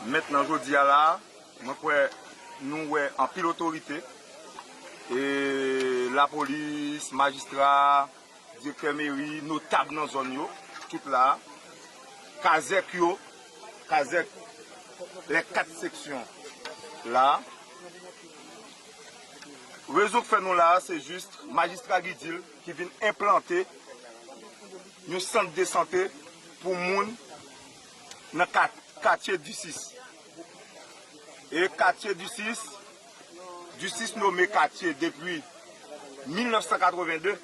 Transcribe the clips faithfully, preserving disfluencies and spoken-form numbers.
Mentnan, jodi a la, mwen kwè nou wè anpil otorite, e lapolis, majistra, direktè meri, notab nan zòn yo, tout la. Kazèk yo, kazèk les quatre sections la. Rezon k fè nou la a, se jis majistra Guy Dil ki vin enplante yon sant de sante pou moun nan kat-, katye Disis. E katye Disis, Disis nome katye depi mil nèf san katreven de,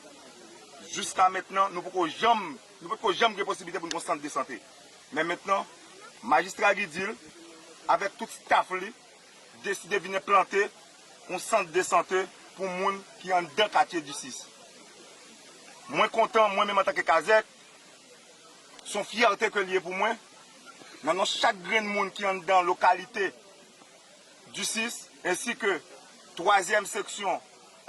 jiska mentnan, nou poko janm, nou poko janm gen posiblite pou n gen yon sant de sante. Men mentnan, majistra Guy Dil, avèk tout staf li, deside vin enplante yon sant de sante pou moun ki anndan katye Disis. Mwen kontan, mwen menm antanke kazèk, se yon fyète ke l ye pou mwen, nan non chak grenn moun ki anndan lokalite Disis, ensi ke twazyèm seksyon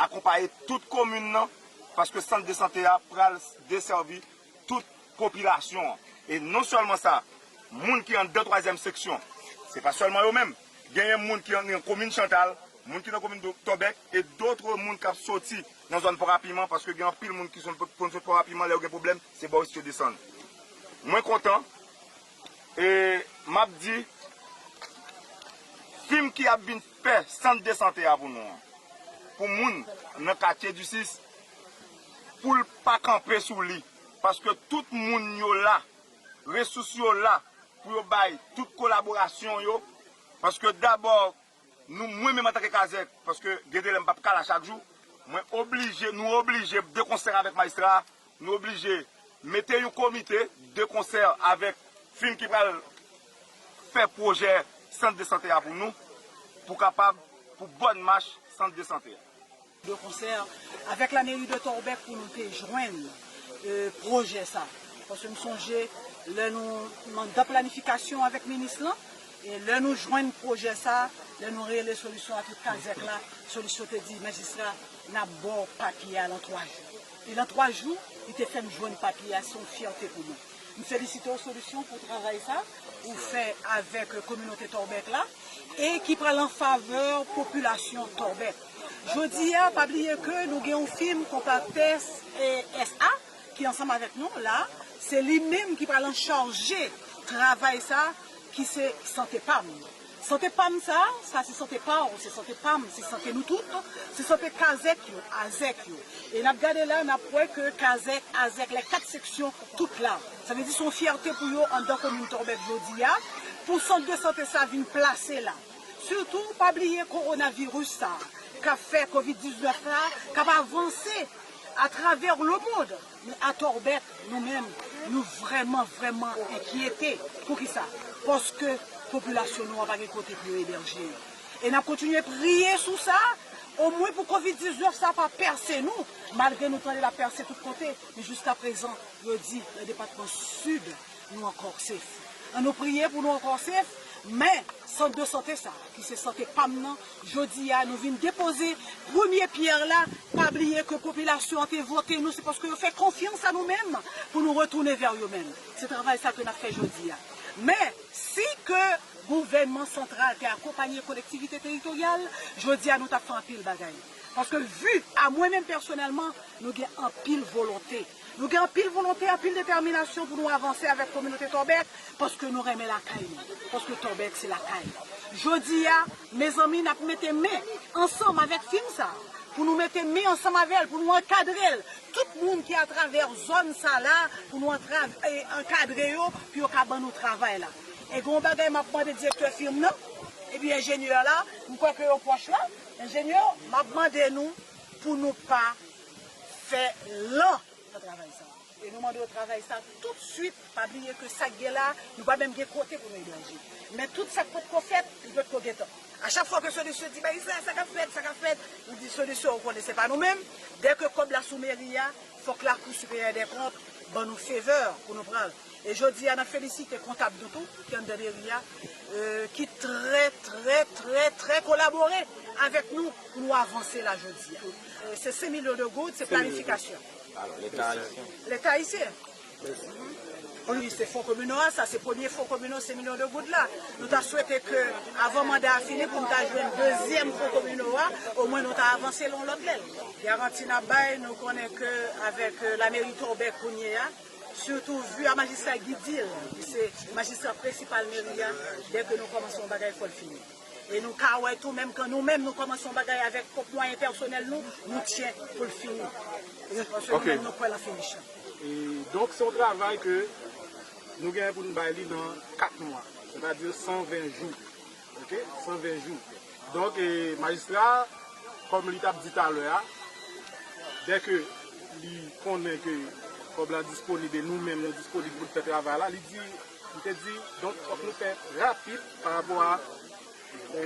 akonpaye tout komin nan, paske sant de sante a pral desèvi tout popilasyon an. E non sèlman sa, moun ki anndan twazyèm seksyon, se pa sèlman yo menm. Genyen moun ki an, nan komin Chantal, moun ki nan komin Tòbèk, e dòt moun k ap soti nan zòn Pò Rapiman, paske gen anpil moun ki konn sot Pò Rapiman, lè yo gen pwoblèm, se bò isit yo desann. Mwen kontan, e m ap di, fim ki ap vin fè sant de sante a pou nou an, pou moun nan katye Disis, pou l pa kanpe sou li, paske tout moun yo la, resous yo la, pou yo bay tout kolaborasyon yo, paske dabò, nou, mwen menm antanke kazèk, paske gen de lè m p ap ka la chak jou, mwen oblije, nou oblije de konsè avèk majistra, nou oblije mete yon komite de konsè avèk fim ki pral fè pwojè sant de sante a pou nou, pou kapab, pou bòn mach sant de sante a. De konsè avèk la meri de Tòbèk pou nou te jwenn, e, pwojè sa. Paske m sonje lè nou nan, nan planifikasyon avèk minis lan, e lè nou jwenn pwojè sa, lè nou rele Solisyon a tout kazèk la, Solisyon te di, majistra, n ap ba w papye a lan twa jou. E lan twa jou, li te fè m jwenn papye a, se yon fyète pou mwen. M felisite w Solisyon pou travay sa ou fè avèk kominote Tòbèk la e ki pral an favè popilasyon Tòbèk. Jodi a, pa bliye ke nou gen yon fim Konpatès S A ki ansanm avèk nou la, se li menm ki pral an chaje travay sa ki se Sante Pam. Sante Pam sa, sa se sante pa w, se sante pa m, se sante nou tout, se sante kazèk yo, azèk yo. E n ap gade la, n ap wè ke kazèk, azèk, les quatre sections, tout la. Sa vle di se yon fyète pou yo anndan komin Tòbèk jodi a, pou sant de sante sa vin plase la. Sitou, pa bliye kowonaviris sa k ap fè kovid diznèf la, k ap avanse atravè lemonn. Men a Tòbèk, nou menm, nou vrèman, vrèman enkyete. Poukisa? Paske popilasyon nou an pa gen kote pou yo ebèje yo. E n ap kontinye priye sou sa, omwen pou kovid diznèf sa pa pèse nou, malgre nou tande l ap pèse tout kote, men jiskaprezan, yo di nan depatman Sid, nou ankò safe. Ann nou priye pou nou ankò safe, men sant de sante sa, ki se Sante Pam nan, jodi a nou vin depoze premye pyè la. Pa bliye ke popilasyon an te vote nou, se paske yo fè konfyans a nou menm pou nou retounen vè yo menm. Se travay sa ke n ap fè jodi a. Men, si ke gouvènman santral te akonpanye kolektivite teritoryal, jodi a nou t ap fè anpil bagay. Paske vi a mwen menm pèsonèlman, nou gen anpil volonte. Nou gen anpil volonte, anpil detèminasyon pou nou avanse avèk kominote Tòbèk, paske nou renmen lakay nou, paske Tòbèk se lakay. Jodi a, mezanmi, n ap mete men ansanm avèk fim sa, pou nou mete men ansanm avè l, pou nou ankadre l. Tout moun ki atravè zòn sa la, pou nou antra-, e, ankadre yo, pou yo ka ban nou travay la. E gen yon bagay m ap mande direktè fim nan, epi enjenyè la, m kwè ke yo pwòch la, enjenyè, m ap mande nou pou nou pa fè lan nan travay sa. E nou mande yo travay sa toutswit. Pa bliye ke sa k gen la, nou pa menm gen kote pou nou ebèje. Men tout sa k potko fèt, li potko gentan. A chak fwa ke Solisyon di, "Bay sa, sa k ap fèt, sa k ap fèt," nou di, "Solisyon, ou konnen se pa nou menm." Dèke kòb la sou meri a, fòk Lakou Siperyè dè Kont ban nou favè pou nou pran l. E jodi a, n ap felisite kontab nou tou, ki anndan meri a, e, ki trè, trè, trè, trè kolabore avèk nou pou nou avanse la jodi a. E, se senk milyon de goud, se planifikasyon. Leta ayisyen. Leta ayisyen. Wi, se fon kominò a, sa se premye fon kominò, se milyon de goud la. Nou ta swete ke avan manda a fini, pou n ta jwenn dezyèm fon kominò a, omwen nou ta avanse l yon lòt lè. Garanti n ap bay, nou konnen ke avèk, eh, lameri Tòbè kounye a, sitou vi a majistra Guy Dil, ki se majistra prensipal meri a, dèke nou kòmanse yon bagay, fò l fini. E nou ka wè tou, menm kan nou menm nou kòmanse yon bagay avèk pwòp mwayen pèsonèl nou, nou tyen pou l fini. Paske nou menm nou kwè nan finish lan. E donk, se yon travay ke nou genyen pou nou bay li nan kat mwa, sètadi san ven jou. Oke? San ven jou. Donk, e, majistra, kòm li t ap di talè a, dèke li konnen ke kòb la disponib e nou menm nou disponib pou n fè travay la, li di, li te di, donk, fòk nou fè rapid pa rapò a e,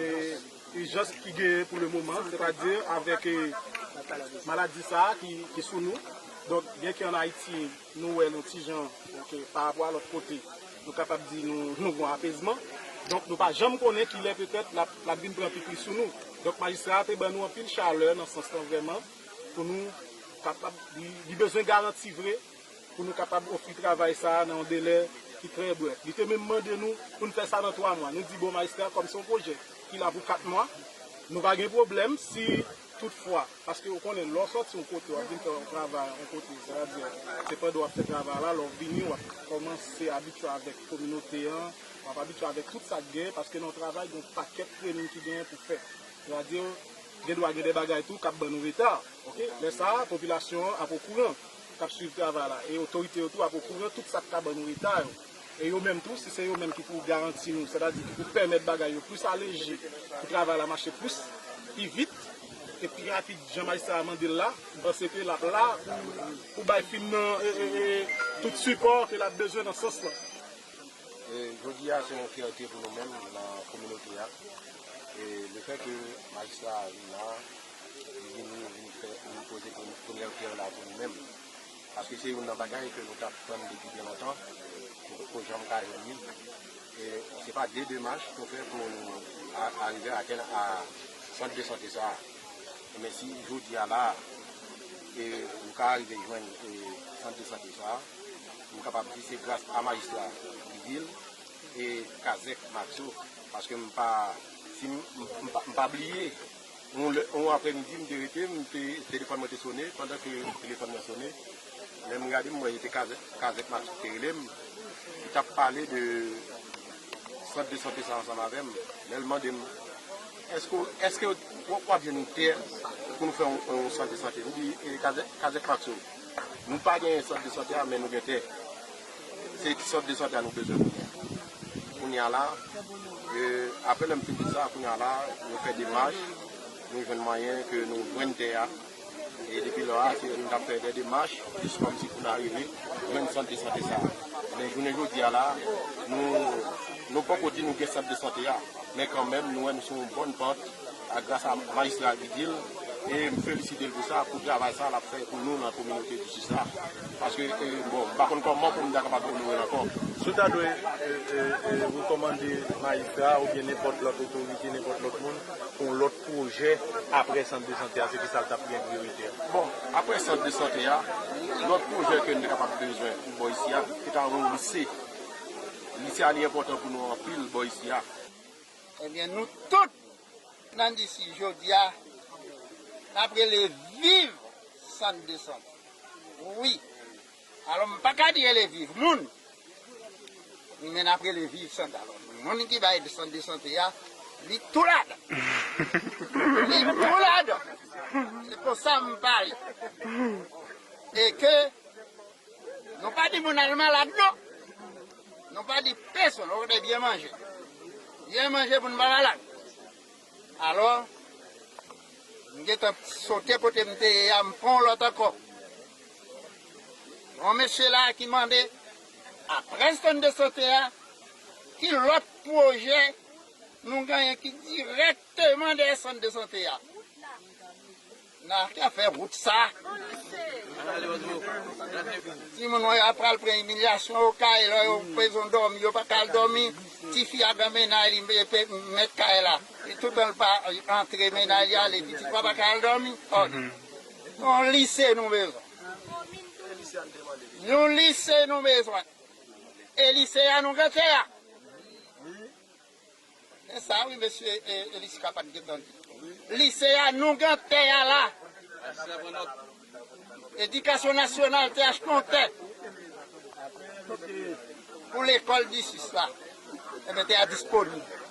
ijans ki genyen pou le moman, sètadi avèk, e, maladi sa a ki, ki sou nou. Donk, byenke ann Ayiti, nou wè nou ti jan, donk, e, pa rapò a lòt kote, nou kapab di nou, nou gon apezman. Donk, nou pa janm konnen kilè petèt l ap, l ap vin pran pi plis sou nou. Donk, majistra a te ban nou anpil chalè nan sans lan vrèman, pou nou kapab, li, li bezwen garanti vre, pou nou kapab ofri travay sa a nan yon delè ki trè brèf. Li te menm mande nou pou n fè sa nan twa mwa. Nou di, bon, majistra, kòm se yon pwojè ki la pou kat mwa, nou pa gen pwoblèm si toutfwa, paske ou konnen, lè w sòti yon kote, w ap vin fè yon travay yon kote, sètadi, se pandan w ap fè travay la, lè w vini, w ap kòmanse abitye avèk kominote an, w ap abitye avèk tout sa k genyen, paske nan yon travay, gen yon pakèt trening ki genyen pou fè. Sètadi, gen dwa gen de bagay tou k ap ban nou reta. Oke? Lè sa a, popilasyon an ap okouran, k ap swiv travay la. E otorite yo tou ap okouran tout sa k ka ban nou reta yo. E yo menm tou, si se yo menm ki pou garanti nou, sètadi ki pou pèmèt bagay yo plis aleje, pou travay la mache plis, pi vit, e pi rapid, jan majistra a mande l la, m panse ke l ap la pou, pou bay fim nan, e, e, e, tout sipò ke l ap bezwen nan sans lan. E, jodi a, se yon fyète pou nou menm nan kominote a. E, lefètke majistra a vin la, li vini, vin fè, vin poze premyè pyè la pou nou menm. Paske se youn nan bagay ke nou t ap tann depi byen lontan, nou potko janm ka jwenn li. E, se pa de demach nou fè pou nou a, arive atenn a sant de sante sa a. Men si jodi a la, e, nou ka rive jwenn, e, sant de sante sa a, m kapab di se gras a majistra Guy Dil e Kazèk Maxo, paske m pa, si m, m, m pa, m pa bliye, yon lè, yon aprèmidi, m te rete, m te, telefòn mwen te sone, pandan ke telefòn mwen sone, lè m gade, m wè se te Kazèk, Kazèk Maxo ki te rele m, ki t ap pale de sant de sante sa ansanm avè m. Lè l mande m, èske, èske w, w ap jwenn yon tè pou nou fè yon, yon sant de sante? M di, e, Kazèk, Kazèk Maxo, nou pa gen sant de sante a, men nou gen tè. Se sant de sante a nou bezwen kounye a. Kounye a la, e, apre lè m fin di sa, kounye a la, nou fè demach, nou jwenn mwayen ke nou jwenn tè a. E depi lò a, se nou t ap fè de demach, jis kòmsi pou n arive jwenn sant de sante sa a. Men jounen jodi a la, nou, nou poko di nou gen sant de sante a. Men kanmenm, nou wè nou sou yon bòn pant, a, gras a majistra Guy Dil, e m felisite l pou sa, pou travay sa l ap fè pou nou nan kominote Disis la. Paske, e, bon, m pa konn kòman pou m ta kapab onore l ankò. Si w ta dwe, e, e, e, rekòmande majistra oubyen nenpòt lòt otorite, nenpòt lòt moun, pou yon lòt pwojè apre sant de sante a, se kisa l t ap gen priyorite? Bon, apre sant de sante a, lòt pwojè ke n te kapab bezwen pou bò isi a, se ta yon lise. Lise a li enpòtan pou nou anpil bò isi a. Ebyen, nou tout nan Disis jodi a, n ap rele viv sant de sante. Wi. Alò, m pa ka di rele viv moun, men n ap rele viv sant. Alò, moun ki bay sant de sante a, li tou ladan. Li tou ladan. Se pou sa m pale. E ke nou pa di moun al malad, non. Nou pa di pèsonn, okontrè, byen manje. Byen manje pou n pa malad. Alò, m gentan sote kote m te ye a, m pran yon lòt ankò. Yon mesye la ki mande, apre sant de sante a, ki lòt pwojè nou genyen ki dirèkteman dèyè sant de sante a? N a ka fè wout sa. Timoun yo pral pran imilyasyon yo kay, lè yo bezwen dòmi, yo pa ka al dòmi. Tifi a nan mennaj li, mèt kay la. Li toutan l pa antre mennaj li ale, pitit pa pa ka al dòmi. Yon lise nou bezwen. Yon lise nou bezwen. E lise a nou gen tè a. Se sa wi, mesye, e, e Lisika pa t gen tan di. Lise a nou gen tè a la. Edikasyon nasyonal te achte yon tè pou lekòl disis la. Ebyen, tè a disponib.